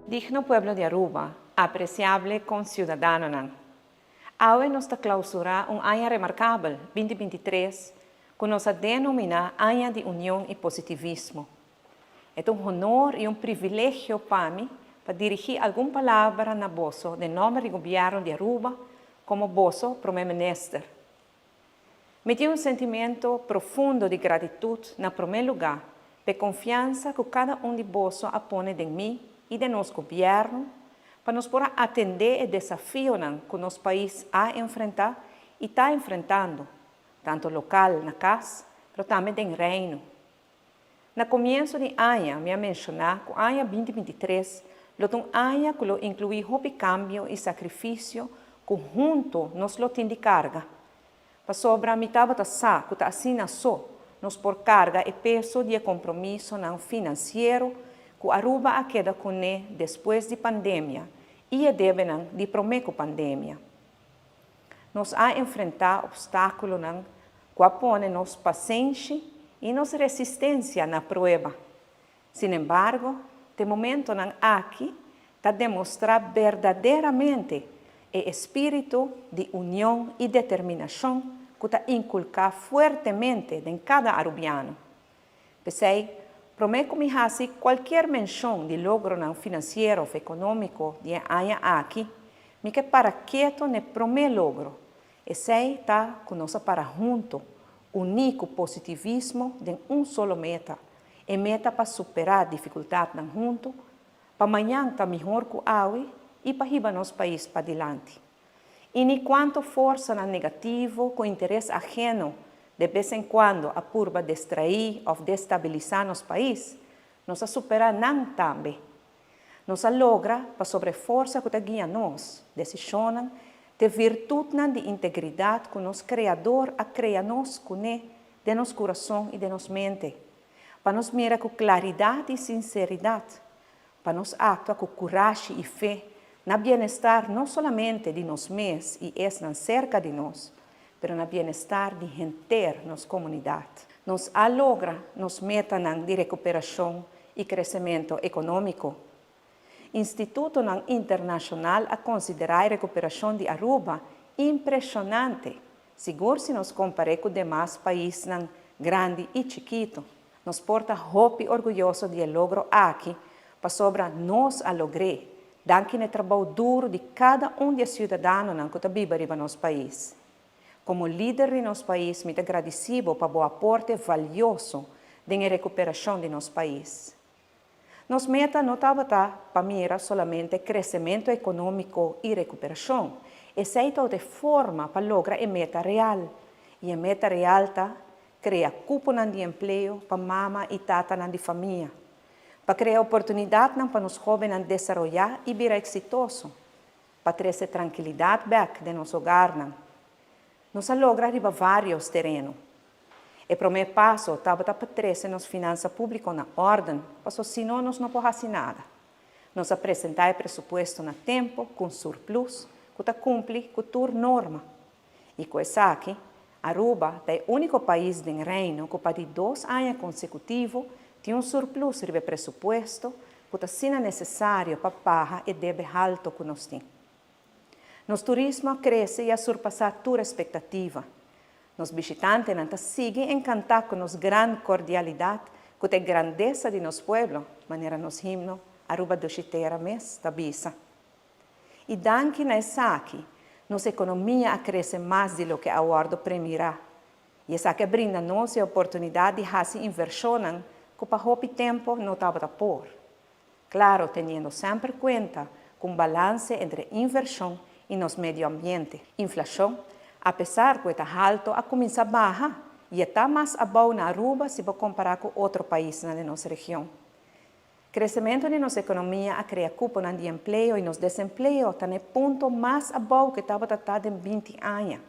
Digno pueblo di Aruba, apreciable conciudadanonan. Awe nos ta clausura un aña remarcabel, 2023, cu nos a denomina Aña di Union y Positivismo. E ta un honor y un privilegio pa mi pa dirigi algun palabra na boso den nomber di Gobierno di Aruba como boso Prome Minister. Mi tin un sentimento profundo di gratitud na prome luga p'e confiansa cu cada un di boso a pone den mi y den nos Gobierno pa nos por a atende e desafionan cu nos pais a enfrenta y ta enfrentando, tanto local na cas, pero tambe den Reino. Na comienso di aña mi a menciona cu aña 2023 lo ta un aña cu lo inclui hopi cambio y sacrificio cu hunto nos lo tin di carga. Pasobra mi tabata sa cu ta asina so nos por carga e peso di e compromisonan financiero cu Aruba a keda cune despues di pandemia y e debenan di prome cu pandemia. Nos a enfrentá opstákulonan ku a pone nos pasenshi i nos resistensia na prueba. Sinembargo, te momentonan aki ta demostrá berdaderamente e espíritu di union i determinashon ku ta inkulká fuertemente den kada arubiano. P'esei, promé ku mi hasi kualkier menshon di logronan finansiero òf ekonómiko di e aña aki, mi ke para keto n'e promé logro. Esei ta ku nos a para huntu, uní ku positivismo den un solo meta, e meta pa superá difikultatnan huntu, pa mañan ta mihor ku awe i pa hiba nos pais padilanti. I ni kuantu forsanan negativo ku interes aheno de bes en kuando a purba destraí òf destabilisá nos pais, nos a superá nan tambe. Nos a logra pasobra e forsa ku ta guia nos desishonnan t'e virtutnan di integridat ku nos Kreador a krea nos kuné den nos kurason i den nos mente, pa nos mira ku klaridat i sinseridat, pa nos aktua ku kurashi i fe na bienestar no solamente di nos mes i esnan serka di nos, pero na bienestar di henter nos komunidat. Nos a logra nos metanan di rekuperashon i kresementu ekonómiko. Institutonan internashonal a konsiderá e rekuperashon di Aruba impreshonante, sigur si nos kompar'é ku demas paisnan grandi i chikitu. Nos por ta hopi orguyoso di e logro aki pasobra nos a logr'é danki na e trabou duru di kada un di e siudadanonan ku ta biba riba nos pais. Komo lider di nos pais mi ta gradisí bo pa bo aporte valioso den e rekuperashon di nos pais. Nos meta no tabata pa mira solamente kresementu ekonómiko i rekuperashon, esei ta otro forma pa logra e meta real, i e meta real ta krea kuponan di empleo pa mama i tatanan di famia, pa krea oportunidatnan pa nos hóbennan desaroyá i bira eksitoso, pa trese trankilidat bèk den nos hogarnan. Nos a logra riba vários tereno. E promé paso tabata pa trese nos finansa públiko na órden, paso si no nos no por hasi nada. Nos a presentá e presupuesto na tempu ku un surplus ku ta kumpli ku tur norma. I ku esaki, Aruba ta e úniko pais den Reino ku pa di dos aña konsekutivo tin un surplus riba e presupuesto ku ta asina nesesario pa paha e debe halto ku nos tin. Nos turismo a krese i a surpasá tur espektativa. Nos bishitantenan ta sigui enkantá ku nos gran kordialidat, ku ta e grandesa di nos pueblo, manera nos himno Aruba Dushi Tera mes ta bisa. I danki na esaki, nos ekonomia a krese mas di loke a wòrdu premirá. I esaki a brinda nos e oportunidat di hasi invershonnan ku pa hopi tempu no tabata por. Claro, teniendo semper cuenta cu un balance entre inversion y nos medio ambiente. Inflacion, a pesar cu e ta halto, a cuminsa baha y e ta mas abou na Aruba si bo compara cu otro paisnan den nos region. Crecemento di nos economia a crea cuponan di empleo y nos desempleo ta na e punto mas abou cu e tabata ta den 20 aña.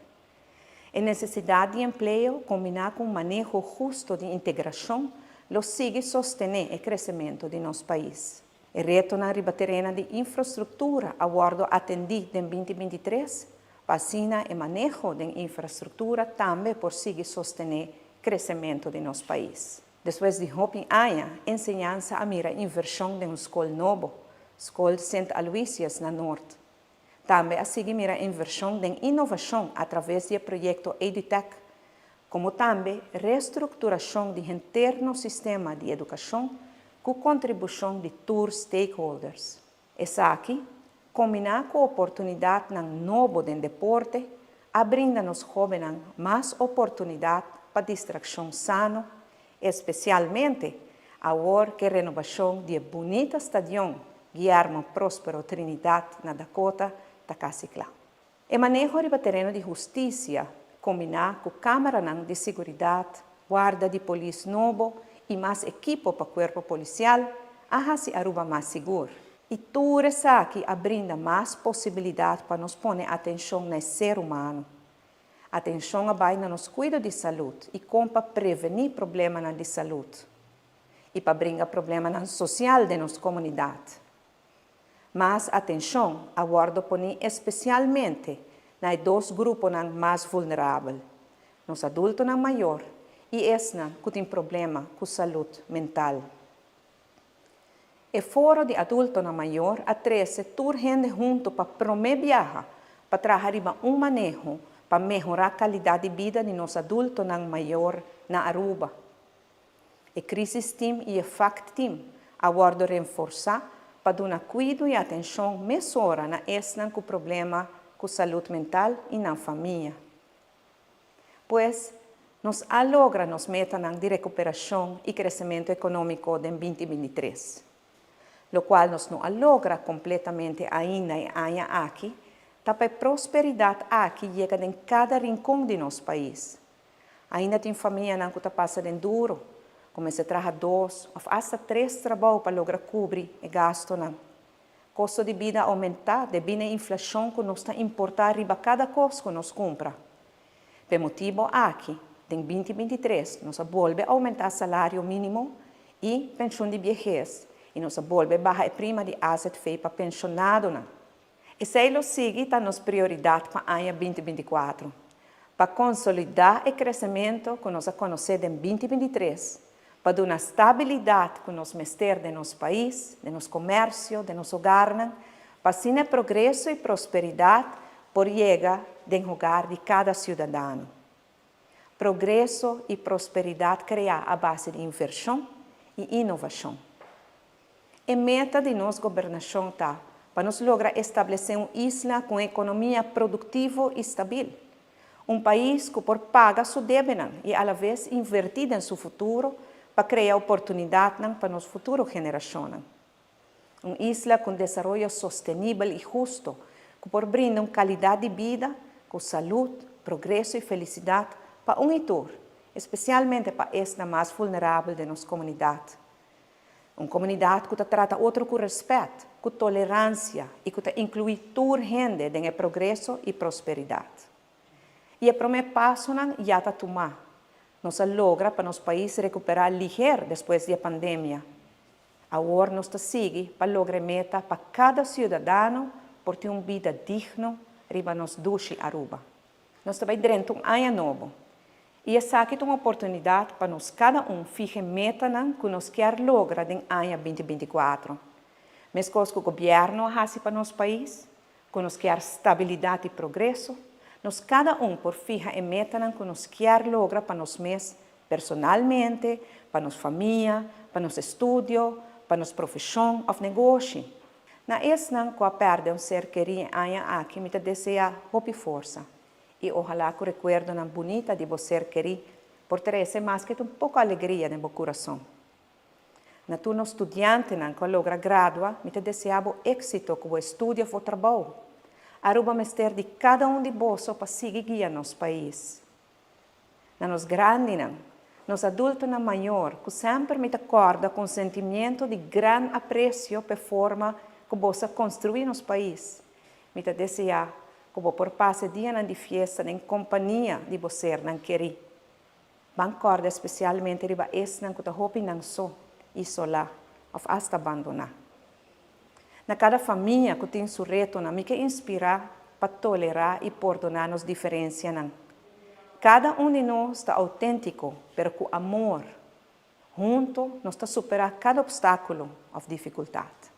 E nesesidat di empleo kombiná ku un maneho husto di integrashon lo sigui sostené e kresementu di nos pais. E retonan riba terena di infrastruktura a wòrdu atendí den 2023 pa asina e maneho den infrastruktura tambe por sigui sostené kresementu di nos pais. Despues di hopi aña, enseñansa a mira invershon den un skol nobo. Skol Sint Aloysius na Noord. Tambe a sigui mira invershon den inovashon atraves di e proyekto EduTech, komo tambe restrukturashon di henter nos sistema di edukashon ku kontribushon di tur stakeholders. Esaki, kombiná ku oportunidatnan nobo den deporte, a brinda nos hóbennan mas oportunidat pa distrakshon sano, espesialmente awor ku e renobashon di e bunita stadion Guillermo Prospero Trinidad na Dakota ta kasi kla. E maneho riba tereno di hustisia, kombiná ku kámaranan di siguridat, warda di polis nobo i mas ekipo pa kuerpo polisial, a hasi Aruba mas sigur. I tur esaki a brinda mas posibilidat pa nos pone atenshon na e ser humano. Atenshon a bai na nos kuido di salud i kon pa prevení problemanan di salud i pa bringa problemanan sosial den nos komunidat. Mas atenshon a wòrdu poní espesialmente na e dos gruponan mas vulnerabel, nos adultonan mayor i esnan ku tin problema ku salud mental. E Foro di Adultonan Mayor a trese tur hende huntu pa promé biaha pa traha riba un maneho pa mehorá kalidat di bida di nos adultonan mayor na Aruba. E Crisis Team i e fact Team a wòrdu renforsá pa duna kuido i atenshon mesora na esnan ku problema ku salud mental i nan famia. Pues, nos a logra nos metanan di rekuperashon i kresementu ekonómiko den 2023. Lokual nos no a logra kompletamente ainda e aña aki ta pa e prosperidat aki yega den kada rinkon di nos pais. Ainda tin famianan ku ta pasa den duru, ku mester traha dos òf asta tres trabou pa logra kubri e gastunan. Kosto di bida a oumentá debí na e inflashon ku nos ta importá riba kada kos ku nos kumpra. P'e motibu aki, den 2023 nos a bolbe oumentá salario mínimo i penshun di biehes i nos a bolbe baha e prima di azv pa penshonadonan. Esei lo sigui ta nos prioridat pa aña 2024, pa konsolidá e kresementu ku nos a konosé den 2023, pa duna stabilidat ku nos mester den nos pais, den nos komersio, den nos hogarnan, pa asina e progreso i prosperidat por yega den hogar di kada siudadano. Progreso i prosperidat kreá a base di invershon i inovashon. E meta di nos gobernashon ta pa nos logra establesé un isla ku un ekonomia produktivo i stabil, un pais ku por paga su debenan i alaves invertí den su futuro pa krea oportunidatnan pa nos futuro generashonnan. Un isla ku un desaroyo sostenibel i husto ku por brinda un kalidat di bida ku salud, progreso i felisidat pa un i tur, espesialmente pa esnan mas vulnerabel den nos komunidat. Un komunidat ku ta trata otro ku rèspèt, ku toleransia i ku ta inkluí tur hende den e progreso i prosperidat. I e promé pasonan ya ta tumá. Nos a logra pa nos pais rekuperá liher despues di e pandemia. Awor nos ta sigui pa logra e meta pa kada siudadano por tin un bida digno riba nos dushi Aruba. Nos ta bai drenta un aña nobo i esaki ta un oportunidat pa nos kada un fiha e metanan ku nos kier logra den aña 2024. Meskos ku gobièrnu a hasi pa nos pais, ku nos kier stabilidat i progreso, nos kada un por fiha e metanan ku nos kier logra pa nos mes personalmente, pa nos famia, pa nos estudio, pa nos profeshon òf negoshi. Na esnan ku a pèrdè un ser kerí e aña aki mi ta deseá hopi forsa i ohalá ku rekuerdonan bunita di bo ser kerí por trese maske ta un poko alegria den bo kurason. Na tur nos studiantenan ku a logra gradua mi ta deseá bo éksito ku bo estudio òf bo trabou. Aruba mester di kada un di boso pa sigui guia nos pais. Na nos grandinan, nos adultonan mayor ku semper mi ta kòrda ku un sentimiento di gran apresio p'e forma ku boso a konstruí nos pais. Mi ta deseá ku bo por pasa e dianan di fiesta den kompania di bo sernan kerí. Ban kòrda espesialmente riba esnan ku ta hopi nan so, isolá òf asta bandoná. Na kada famia ku tin su retonan mi ke inspirá pa tolerá i pordoná nos diferensianan. Kada un di nos ta outéntiko, pero ku amor, huntu nos ta superá kada opstákulo òf difikultat.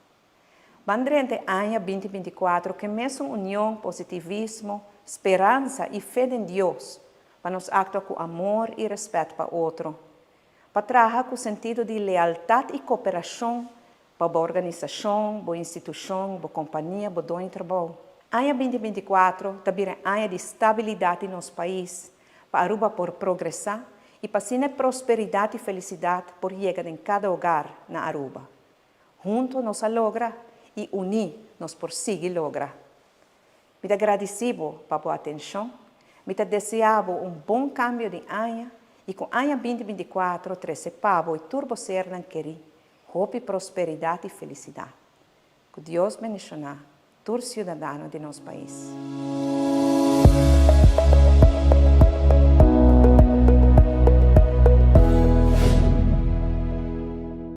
Ban drenta e aña 2024 ku e mesun union, positivismo, speransa i fe den Dios, pa nos aktua ku amor i rèspèt pa otro. Pa traha ku sentido di lealtat i kooperashon pa bo organisashon, bo institushon, bo kompania, bo doño di trabou. Aña 2024 ta bira aña di stabilidat di nos pais, pa Aruba por progresá i pa asina prosperidat i felisidat por yega den kada hogar na Aruba. Huntu nos a logra i uní nos por sigui logra. Mi ta gradisí bo pa bo atenshon, mi ta deseá bo un bon kambio di aña i ku aña 2024 trese pa bo i tur bo sernan kerí hopi prosperidat i felisidat. Ku Dios bendishoná tur siudadano di nos pais.